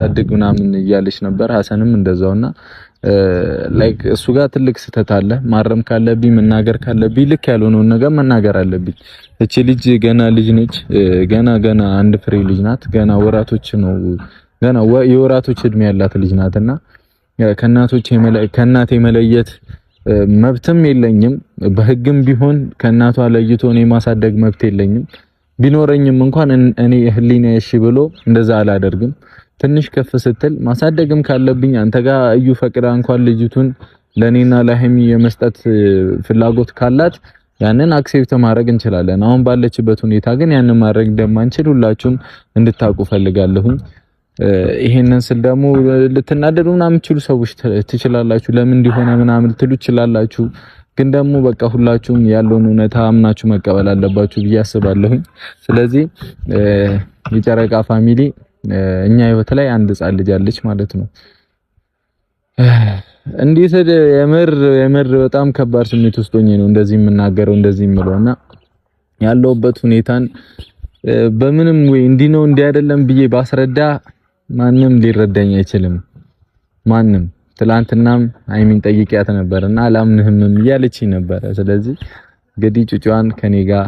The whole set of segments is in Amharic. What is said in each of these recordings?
አድግ ምናምን እያለች ነበር። ሀሰንም እንደዛውና like እሱ ጋር ትልቅ ስህተት አለ። ማረም ካለብኝ መናገር ካለብኝ ልክ ያልሆነውን ነገር መናገር አለብኝ። እቺ ልጅ ገና ልጅ ነች። ገና ገና አንድ ፍሬ ልጅ ናት። ገና ወራቶች ነው ገና የወራቶች እድሜ ያላት ልጅ ናትና ከእናቶች ከእናቴ መለየት መብትም የለኝም። በህግም ቢሆን ከእናቷ ለይቶ እኔ ማሳደግ መብት የለኝም። ቢኖረኝም እንኳን እኔ ህሊና እሺ ብሎ እንደዛ አላደርግም። ትንሽ ከፍ ስትል ማሳደግም ካለብኝ አንተ ጋር እዩ ፈቅዳ እንኳን ልጅቱን ለኔና ለሀይሚ የመስጠት ፍላጎት ካላት ያንን accept ማድረግ እንችላለን። አሁን ባለችበት ሁኔታ ግን ያንን ማድረግ እንደማንችል ሁላችሁም እንድታውቁ ፈልጋለሁኝ። ይሄንን ስል ደግሞ ልትናደዱ ምናምን የምትችሉ ሰዎች ትችላላችሁ። ለምን እንዲሆነ ምናምን ልትሉ ትችላላችሁ። ግን ደግሞ በቃ ሁላችሁም ያለውን እውነታ አምናችሁ መቀበል አለባችሁ ብዬ አስባለሁኝ። ስለዚህ የጨረቃ family እኛ ህይወት ላይ አንድ ህፃን ልጅ አለች ማለት ነው። እንዴት የምር የምር በጣም ከባድ ስሜት ውስጥ ሆኜ ነው እንደዚህ የምናገረው እንደዚህ የምለውና ያለውበት ሁኔታን በምንም ወይ እንዲህ ነው እንዲህ አይደለም ብዬ ባስረዳ ማንም ሊረዳኝ አይችልም። ማንም ትላንትናም አይሚን ጠይቂያት ነበርና አላምንህም እያለችኝ ነበረ። ስለዚህ እንግዲህ ጩጫዋን ከኔ ጋር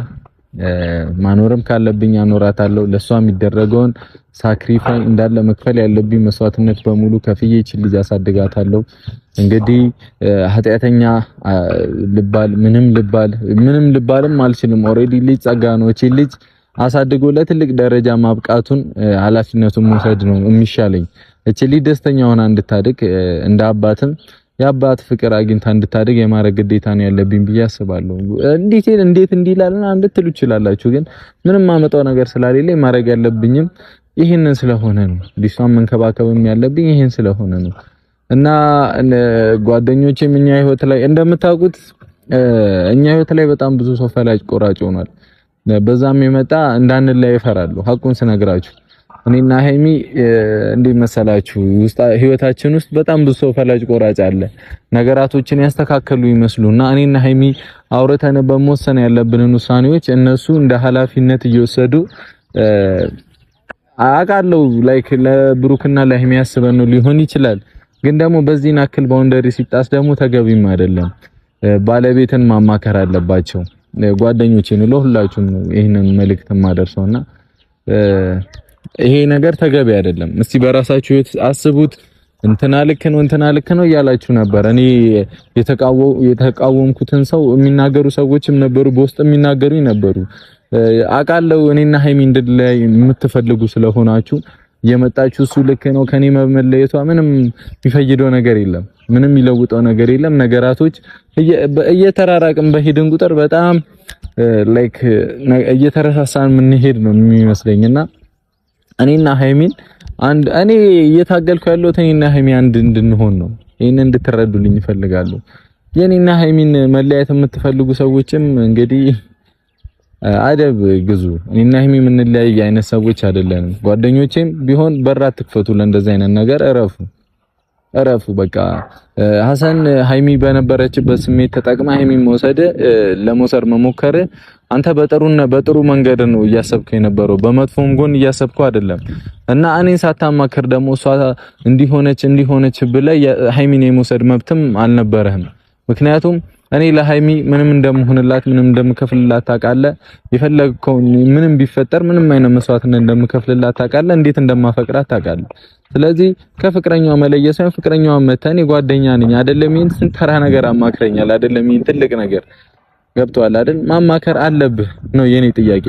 ማኖርም ካለብኝ አኖራታለሁ። ለሷ የሚደረገውን sacrifice እንዳለ መክፈል ያለብኝ መስዋዕትነት በሙሉ ከፍዬ ይህችን ልጅ አሳድጋታለሁ። እንግዲህ ኃጢአተኛ ልባል ምንም ልባል ምንም ልባልም አልችልም። already ልጅ ጸጋ ነው። እቺ ልጅ አሳድጎ ለትልቅ ደረጃ ማብቃቱን ኃላፊነቱን መውሰድ ነው የሚሻለኝ። እቺ ልጅ ደስተኛ ሆና እንድታድግ እንደ አባትም የአባት ፍቅር አግኝታ እንድታድግ የማድረግ ግዴታ ነው ያለብኝ ብዬ አስባለሁ። እንዴት እንዴት እንዲህ ይላል እንድትሉ ትችላላችሁ፣ ግን ምንም ማመጣው ነገር ስለሌለ ማድረግ ያለብኝም ይህንን ስለሆነ ነው። ልጅቷን መንከባከብም ያለብኝ ይህን ስለሆነ ነው። እና ጓደኞቼም እኛ ህይወት ላይ እንደምታውቁት እኛ ህይወት ላይ በጣም ብዙ ሰው ፈላጭ ቆራጭ ሆኗል። በዛም የመጣ እንዳንለያይ ይፈራሉ። ሀቁን ስነግራችሁ እኔና ሀይሚ እንዴት መሰላችሁ ውስጥ ህይወታችን ውስጥ በጣም ብዙ ሰው ፈላጭ ቆራጭ አለ። ነገራቶችን ያስተካከሉ ይመስሉና እኔና ሀይሚ አውርተን በመወሰን ያለብንን ውሳኔዎች እነሱ እንደ ኃላፊነት እየወሰዱ አውቃለሁ። like ለብሩክና ለሀይሚ ያስበን ነው ሊሆን ይችላል። ግን ደግሞ በዚህን አክል boundary ሲጣስ ደግሞ ተገቢም አይደለም። ባለቤትን ማማከር አለባቸው። ጓደኞቼ ነው ለሁላችሁም ነው ይህንን መልእክት ማደርሰውና ይሄ ነገር ተገቢ አይደለም። እስቲ በራሳችሁ አስቡት። እንትና ልክ ነው እንትና ልክ ነው እያላችሁ ነበር። እኔ የተቃወምኩትን ሰው የሚናገሩ ሰዎችም ነበሩ፣ በውስጥ የሚናገሩኝ ነበሩ። አውቃለሁ እኔና ሀይሚ እንድንለያይ የምትፈልጉ ስለሆናችሁ የመጣችሁ እሱ ልክ ነው ከኔ መለየቷ ምንም የሚፈይደው ነገር የለም፣ ምንም የሚለውጠው ነገር የለም። ነገራቶች እየተራራቅን በሄድን ቁጥር በጣም like እየተረሳሳን የምንሄድ ነው የሚመስለኝና እኔና ሀይሚን አንድ እኔ እየታገልኩ ያለሁት እኔና ሀይሚ አንድ እንድንሆን ነው። ይሄን እንድትረዱልኝ እፈልጋለሁ። የኔና ሀይሚን መለያየት የምትፈልጉ ሰዎችም እንግዲህ አደብ ግዙ። እኔና ሀይሚ የምንለያይ አይነት ሰዎች አይደለንም። ጓደኞቼም ቢሆን በር አትክፈቱ ለእንደዚህ አይነት ነገር። እረፉ እረፉ በቃ። ሀሰን ሀይሚ በነበረችበት ስሜት ተጠቅማ ሀይሚ መውሰድ ለመውሰድ መሞከር አንተ በጥሩና በጥሩ መንገድ ነው እያሰብከው የነበረው፣ በመጥፎም ጎን እያሰብከው አይደለም። እና እኔን ሳታማክር ደግሞ እሷ እንዲሆነች እንዲሆነች ብለህ ሀይሚን የመውሰድ መብትም አልነበረህም። ምክንያቱም እኔ ለሀይሚ ምንም እንደምሆንላት ምንም እንደምከፍልላት ታውቃለህ። የፈለግከው ምንም ቢፈጠር ምንም አይነት መስዋዕትነት እንደምከፍልላት ታውቃለህ። እንዴት እንደማፈቅራት ታውቃለህ። ስለዚህ ከፍቅረኛዋ መለየት ሳይሆን ፍቅረኛዋ መተን ጓደኛ ነኝ አይደለም፣ ይሄን ስንት ተራ ነገር አማክረኛል አይደለም፣ ይሄን ትልቅ ነገር ገብቷል አይደል? ማማከር አለብህ ነው የኔ ጥያቄ።